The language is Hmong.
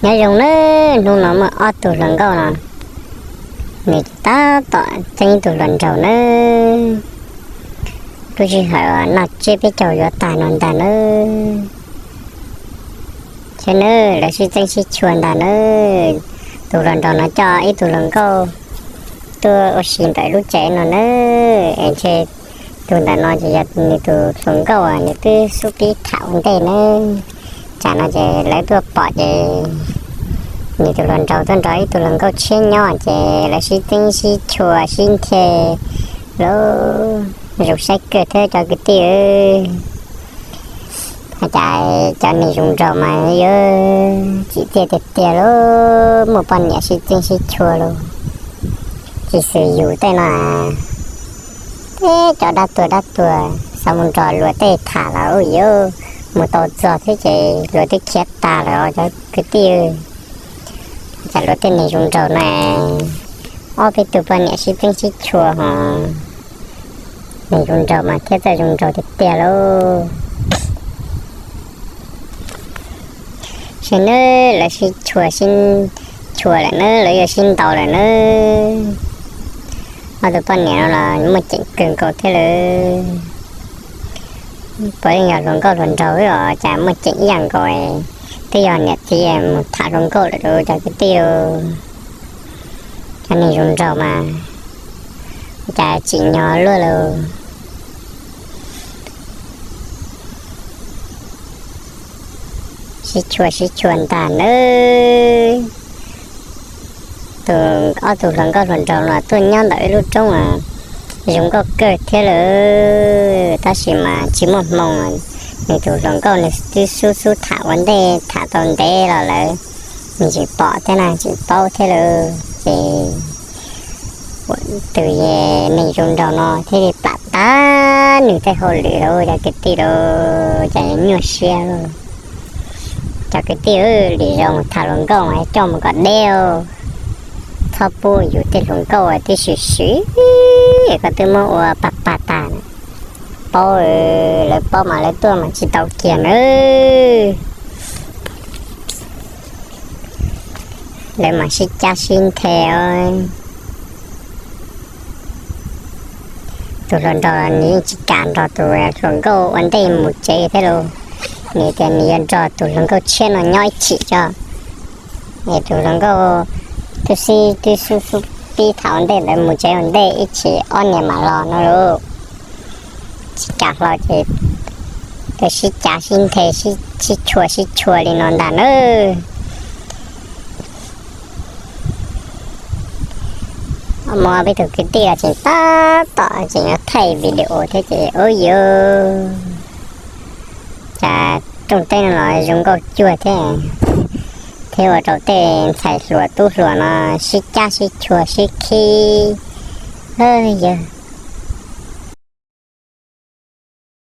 Nyob zoo nawb, hnub no muaj ob tug hluas nkauj no, nws tab tom ceeb ib tug hluas nraug nawb. Lub sij hawm noj tsiab peb caug yuav tag no ntag nawb. Ces nawb, lawv sib txeeb sib chua ntag nawb. Tus hluas nraug no coj ib tug hluas nkauj tuaj ua si ntawm lub tsev no nawb. Es ntshe tus ntawm no ces yog nws tus hluas nkauj, nws twb xub pib tham ua ntej nawb. Tsam no ces lawv tuaj pom ces nws tus hluas nraug tuaj nrog ib tug hluas nkauj tshiab nyob ces lawv sib txeeb sib chua sib nthi lawm. Zoo saib kawg thiab cov kwv tij. Cas cov neeg zoo nraug mas yuav tsim txiaj tiag tiag lauj, muaj poj niam sib txeeb sib chua lauj. Tsis xws yus tej no, tej cov dab tuag dab tuag xav mus nrog luag tej tham lawm yuav mus tau txog thiab ces luag twb khiav tag lawm os cov kwv tij. Cas luag tej neeg zoo nraug no, ob peb tug poj niam sib txeeb sib chua ho, neeg zoo nraug mas thiaj txawj zoo nraug tiag tiag lauj. Saib nawb, lawv sib chua sib chua lawm nawb, lawv yuav sib ntaus lawm nawb. Ob tug poj niam no los muaj ceem kawg nkaus thiab lawm. Puav leej yog hluas nkauj hluas nraug os, cas muaj ceem ib yam nkaus, twb yog niam txiv mus tham hluas nkauj lawm cov kwv tij. Cov neeg zoo nraug mas cas tsim nyog luaj lauj. Sib chua sib chua ntag nawb. Tus ob tug hluas nkauj hluas nraug no tuaj nyob ntawm ib lub roob zoo nkauj kawg thiab lawm, tab sis mas tsis muaj hmoo. Nws tus hluas nkauj nws twb xub xub tham ua ntej, tham tau ntev los lawm, nws tsis pom thiab na, tsis paub thiab lawm ces tus neeg zoo nraug no thiaj li plam tag nws tej hauj lwm lawm cov kwv tij lauj, ces nyuaj siab lauj. Cov kwv tij, lwm zaus mus tham hluas nkauj mas coj mus kom deb, txhob pub yus tej hluas nkauj twb swm swm, koj twb muab ua pag pag tag, paub, lawv paub mas lawv tuaj mas tsis tau kiag nawb. Lawv mas sib cab sib nthe os. Tus hluas nraug nws yeej tsis kam nrog tus hluas nkauj ua ntej mus tsev thiab lauj. Nws tias nws yuav nrog tus hluas nkauj tshiab no nyob ib chim tso, es tus hluas nkauj twb xub xub pib tham ua ntej ntawd mus tsev ua ntej ib chim ob niag mam los no lauj. Tsis kam hlo ces sib cav sib nthe, sib chua sib chua li no ntag nawb. Muaj peb tug kwv tij los tseem tab tom tseem yuav thaij video thiab ces ub yuav, cas rooj teb no los zoo nkauj cuag thiab, thiab ua rau tej ntxhais hluas tub hluas no sib cab sib chua sib khib yawg.